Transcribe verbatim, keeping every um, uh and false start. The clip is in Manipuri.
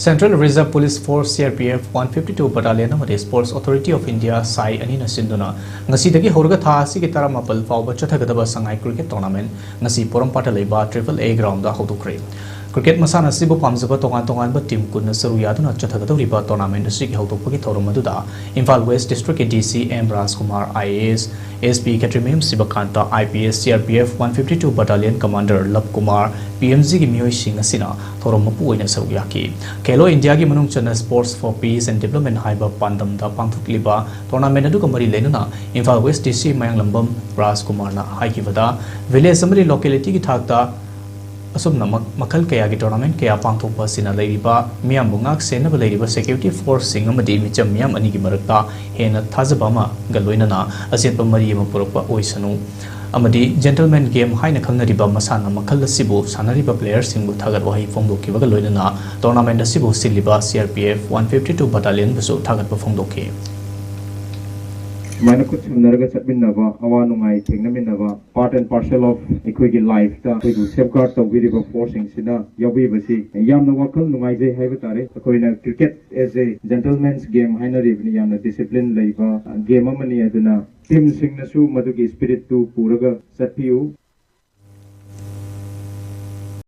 Central Reserve Police Force, C R P F, one fifty two Battalion ꯑꯃꯗꯤ Sports Authority of India, ꯁꯥꯏ, ꯑꯅꯤꯅ ꯁꯤꯟꯗꯨꯅ ꯉꯁꯤꯗꯒꯤ ꯍꯧꯔꯒ ꯊꯥ ꯑꯁꯤꯒꯤ ꯇꯔꯥꯃꯥꯄꯜ ꯐꯥꯎꯕ ꯆꯠꯊꯒꯗꯕ ꯁꯉꯥꯏ cricket tournament ꯉꯁꯤ ꯄꯣꯔꯣꯝꯄꯥꯠꯇ ꯂꯩꯕ Triple A ground the ꯍꯧꯗꯣꯛꯈ꯭ꯔꯦ꯫ Cricket ꯃꯁꯥꯟꯅ ꯑꯁꯤꯕꯨ ꯄꯥꯝꯖꯕ ꯇꯣꯉꯥꯟ ꯇꯣꯉꯥꯟꯕ team ꯀꯨꯟꯅ ꯁꯔꯨꯛ ꯌꯥꯗꯨꯅ ꯆꯠꯊꯒꯗꯧꯔꯤꯕ tournament ꯑꯁꯤꯒꯤ ꯍꯧꯗꯣꯛꯄꯒꯤ ꯊꯧꯔꯝ ꯑꯗꯨꯗ ꯏꯝꯐꯥꯜ West District ꯀꯤ D C M Rajkumar, I A S, S P Khetrimayum ꯁꯤꯕꯀꯥꯟꯇ, I P S, C R P F one fifty two Battalion Commander ꯂꯕꯀꯨꯃꯥꯔ, P M G ꯒꯤ ꯃꯤꯑꯣꯏꯁꯤꯡ ꯑꯁꯤꯅ ꯊꯧꯔꯝ ꯃꯄꯨ ꯑꯣꯏꯅ ꯁꯔꯨꯛ ꯌꯥꯈꯤ꯫ Khelo India ꯒꯤ ꯃꯅꯨꯡ ꯆꯟꯅ Sports for Peace and Development ꯍꯥꯏꯕ ꯄꯥꯟꯗꯝꯗ ꯄꯥꯡꯊꯣꯛꯂꯤꯕ tournament ꯑꯗꯨꯒ ꯃꯔꯤ ꯂꯩꯅꯅ ꯏꯝꯐꯥꯜ West D C ꯃꯌꯥꯡꯂꯝꯕꯝ ꯔꯥꯖꯀꯨꯃꯥꯔꯅ ꯍꯥꯏꯈꯤꯕꯗ, village ꯑꯃꯗꯤ locality ꯒꯤ ꯊꯥꯛꯇ ꯑꯁꯨꯝꯅ ꯃ-, ꯃꯈꯜ ꯀꯌꯥꯒꯤ tournament ꯀꯌꯥ ꯄꯥꯡꯊꯣꯛꯄ ꯑꯁꯤꯅ ꯂꯩꯔꯤꯕ ꯃꯤꯌꯥꯝꯕꯨ ꯉꯥꯛ ꯁꯦꯟꯅꯕ ꯂꯩꯔꯤꯕ security force ꯁꯤꯡ ꯑꯃꯗꯤ ꯃꯤꯆꯝ ꯃꯤꯌꯥꯝ ꯑꯅꯤꯒꯤ ꯃꯔꯛꯇ ꯍꯦꯟꯅ ꯊꯥꯖꯕ ꯑꯃꯒ ꯂꯣꯏꯅꯅ ꯑꯆꯦꯠꯄ ꯃꯔꯤ ꯑꯃ ꯄꯨꯔꯛꯄ ꯑꯣꯏꯁꯅꯨ ꯑꯃꯗꯤ gentleman game ꯍꯥꯏꯅ ꯈꯪꯅꯔꯤꯕ ꯃꯁꯥꯟꯅ ꯃꯈꯜ ꯑꯁꯤꯕꯨ ꯁꯥꯟꯅꯔꯤꯕ player ꯁꯤꯡꯕꯨ ꯊꯥꯒꯠ ꯋꯥꯍꯩ ꯐꯣꯡꯗꯣꯛꯈꯤꯕꯒ ꯂꯣꯏꯅꯅ tournament ꯑꯁꯤꯕꯨ ꯁꯤꯜꯂꯤꯕ C R P F one fifty two Battalion ꯕꯨꯁꯨ ꯊꯥꯒꯠꯄ ꯐꯣꯡꯗꯣꯛꯈꯤ꯫ ꯁꯨꯃꯥꯏꯅ ꯈꯨꯠ ꯁꯝꯅꯔꯒ ꯆꯠꯃꯤꯟꯅꯕ, ꯑꯋꯥ ꯅꯨꯡꯉꯥꯏ ꯊꯦꯡꯅꯃꯤꯟꯅꯕ, part and parcel of ꯑꯩꯈꯣꯏꯒꯤ life ꯇ ꯑꯩꯈꯣꯏꯕꯨ safeguard ꯇꯧꯕꯤꯔꯤꯕ force ꯁꯤꯡꯁꯤꯅ ꯌꯥꯎꯕꯤꯕꯁꯤ ꯌꯥꯝꯅ ꯋꯥꯈꯜ ꯅꯨꯡꯉꯥꯏꯖꯩ ꯍꯥꯏꯕ ꯇꯥꯔꯦ꯫ ꯑꯩꯈꯣꯏꯅ cricket as a gentleman's game ꯍꯥꯏꯅꯔꯤꯕꯅꯤ, ꯌꯥꯝꯅ discipline ꯂꯩꯕ game ꯑꯃꯅꯤ꯫ ꯑꯗꯨꯅ team ꯁꯤꯡꯅꯁꯨ ꯃꯗꯨꯒꯤ spirit ꯇꯨ ꯄꯨꯔꯒ ꯆꯠꯄꯤꯌꯨ꯫